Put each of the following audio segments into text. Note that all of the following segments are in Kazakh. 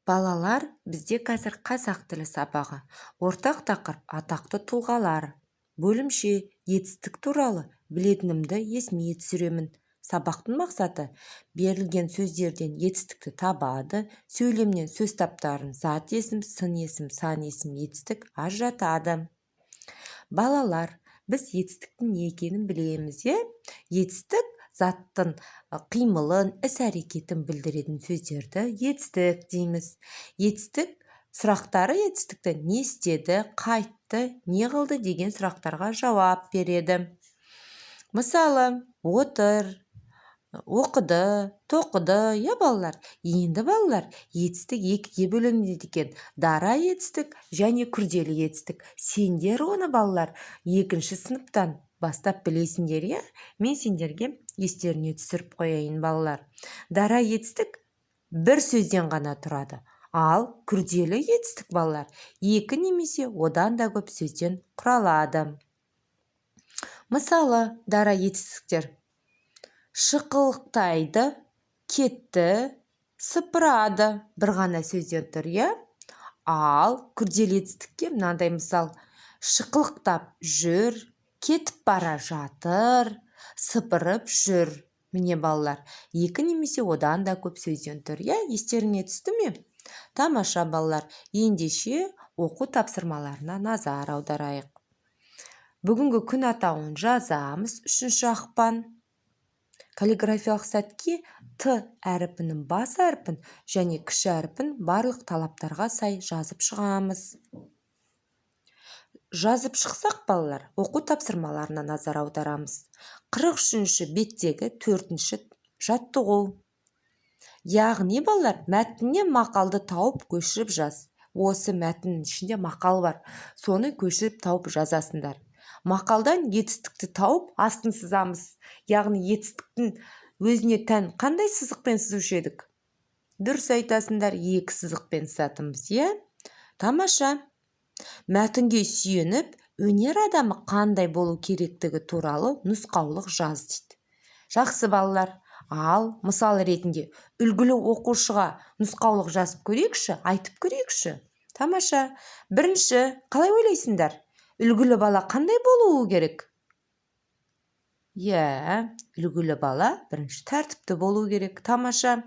Балалар, бізде қазір қазақ тілі сабағы. Ортақ тақырып: атақты тұлғалар. Бөлімше: етістік туралы білетінімді есіме түсіремін. Сабақтың мақсаты: берілген сөздерден етістікті табады, сөйлемнен сөз таптарын, зат есім, сын есім, сан есім, етістік ажыратады. Балалар, біз етістіктің не екенін білеміз, иә? Етістік — заттың қимылын, іс-әрекетін білдіретін сөздерді етістік дейміз. Етістік сұрақтары етістікті не істеді, қайтты, не қылды деген сұрақтарға жауап береді. Мысалы, отыр, оқыды, тоқыды, иә, балалар? Енді, балалар, етістік екіге бөлінеді екен: дара етістік және күрделі етістік. Сендер оны, балалар, екінші сыныптан бастап білесіңдер, иә? Мен сендерге естеріне түсіріп қояйын. Балалар, дара етістік бір сөзден ғана тұрады, ал күрделі етістік, балалар, екі немесе одан да көп сөзден құралады. Мысалы, дара етістіктер: шықылықтайды, кетті, сыпырады, бір ғана сөзден тұр, иә? Ал күрделі етістікке мынандай мысал: шықылықтап жүр, кетіп бара жатыр, сыпырып жүр. Міне, балалар, екі немесе одан да көп сөзден тұр, иә? Естеріңе түсті ме? Тамаша, балалар! Ендеше, оқу тапсырмаларына назар аударайық. Бүгінгі күн атауын жазамыз: 3 ақпан. Каллиграфиялық сәтке «Т» әрпінің бас әрпін және кіші әрпін барлық талаптарға сай жазып шығамыз. Жазып шықсақ, балалар, оқу тапсырмаларына назар аударамыз. 43-беттегі төртінші жаттығу. Яғни, балалар, мәтіннен мақалды тауып, көшіріп жаз. Осы мәтіннің ішінде мақал бар, соны көшіріп тауып жазасыңдар. Мақалдан етістікті тауып, астын сызамыз. Яғни етістіктің өзіне тән қандай сызықпен сызушы едік? Дұрыс айтасыңдар, екі сызықпен сызатынбыз, иә? Тамаша! Мәтінге сүйеніп, өнер адамы қандай болу керектігі туралы нұсқаулық жаз дейді. Жақсы, балалар. Ал мысал ретінде үлгілі оқушыға нұсқаулық жазып көрейікші, айтып көрейікші. Тамаша! Бірінші, қалай ойлайсыңдар, үлгілі бала қандай болуы керек? Иә, үлгілі бала бірінші тәртіпті болу керек. Тамаша!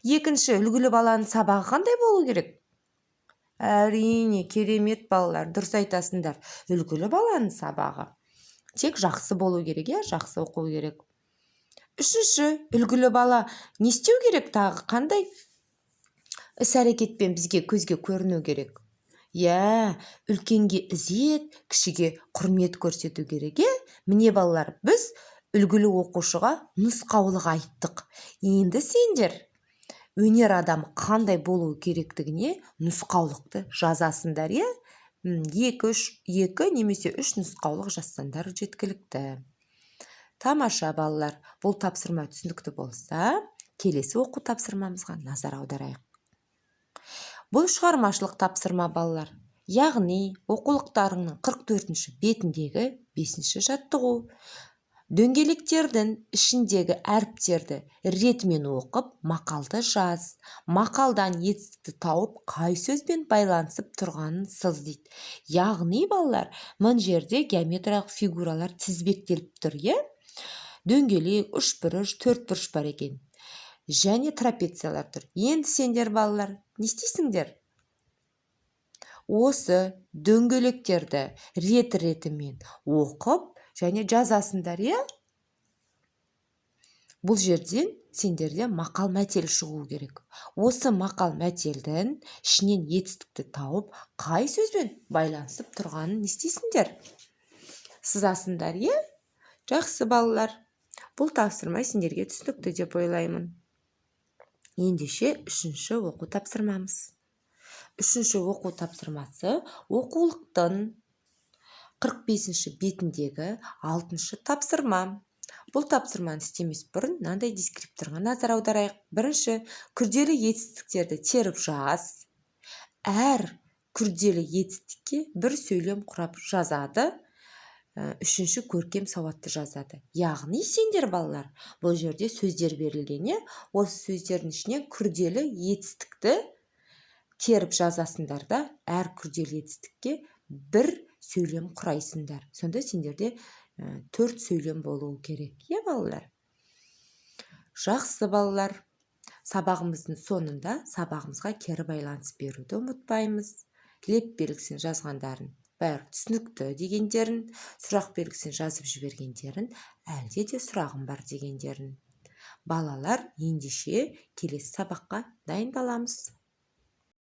Екінші, үлгілі баланың сабағы қандай болу керек? Әрине, керемет, балалар, дұрыс айтасыңдар. Үлгілі баланың сабағы тек жақсы болу керек, иә, жақсы оқу керек. Үшінші, үлгілі бала не істеу керек? Тағы қандай іс әрекетпен бізге көзге көріну керек? Иә, үлкенге ізет, кішіге құрмет көрсету керек, иә? Міне, балалар, біз үлгілі оқушыға нұсқаулық айттық. Енді сендер өнер адамы қандай болуы керектігіне нұсқаулықты жазасыңдар, иә? Екі, үш, екі немесе үш нұсқаулық жазсаңдар, жеткілікті. Тамаша, балалар! Бұл тапсырма түсінікті болса, келесі оқу тапсырмамызға назар аударайық. Бұл шығармашылық тапсырма, балалар. Яғни оқулықтарыңның 44 бетіндегі бесінші жаттығу. Дөңгелектердің ішіндегі әріптерді ретімен оқып, мақалды жаз. Мақалдан етістікті тауып, қай сөзбен байланысып тұрғанын сыз дейді. Яғни, балалар, мына жерде геометриялық фигуралар тізбектеліп тұр, иә? Дөңгелек, үшбұрыш, төртбұрыш бар екен және трапециялар тұр. Енді сендер, балалар, не істейсіңдер? Осы дөңгелектерді рет ретімен оқып және жазасыңдар, иә? Бұл жерден сендерде мақал мәтел шығу керек. Осы мақал мәтелдің ішінен етістікті тауып, қай сөзбен байланысып тұрғанын не істейсіңдер? Сызасыңдар, иә? Жақсы, балалар, бұл тапсырма сендерге түсінікті деп ойлаймын. Ендеше, үшінші оқу тапсырмамыз. Үшінші оқу тапсырмасы — оқулықтың 45 бетіндегі алтыншы тапсырма. Бұл тапсырманы істемес бұрын мынандай дескрипторға назар аударайық. Бірінші, күрделі етістіктерді теріп жаз. Әр күрделі етістікке бір сөйлем құрап жазады. Үшінші, көркем сауатты жазады. Яғни сендер, балалар, бұл жерде сөздер берілген, иә? Осы сөздердің ішінен күрделі етістікті Теріп жазасыңдар да, әр күрделі етістікке бір сөйлем құрайсыңдар. Сонда сендерде төрт сөйлем болуы керек, иә, балалар? Жақсы, балалар, сабағымыздың соңында сабағымызға кері байланыс беруді ұмытпаймыз. Леп белгісін жазғандарын, бәрі түсінікті дегендерін, сұрақ белгісін жазып жібергендерін, әлде де сұрағым бар дегендерін. Балалар, ендеше келесі сабаққа дайындаламыз.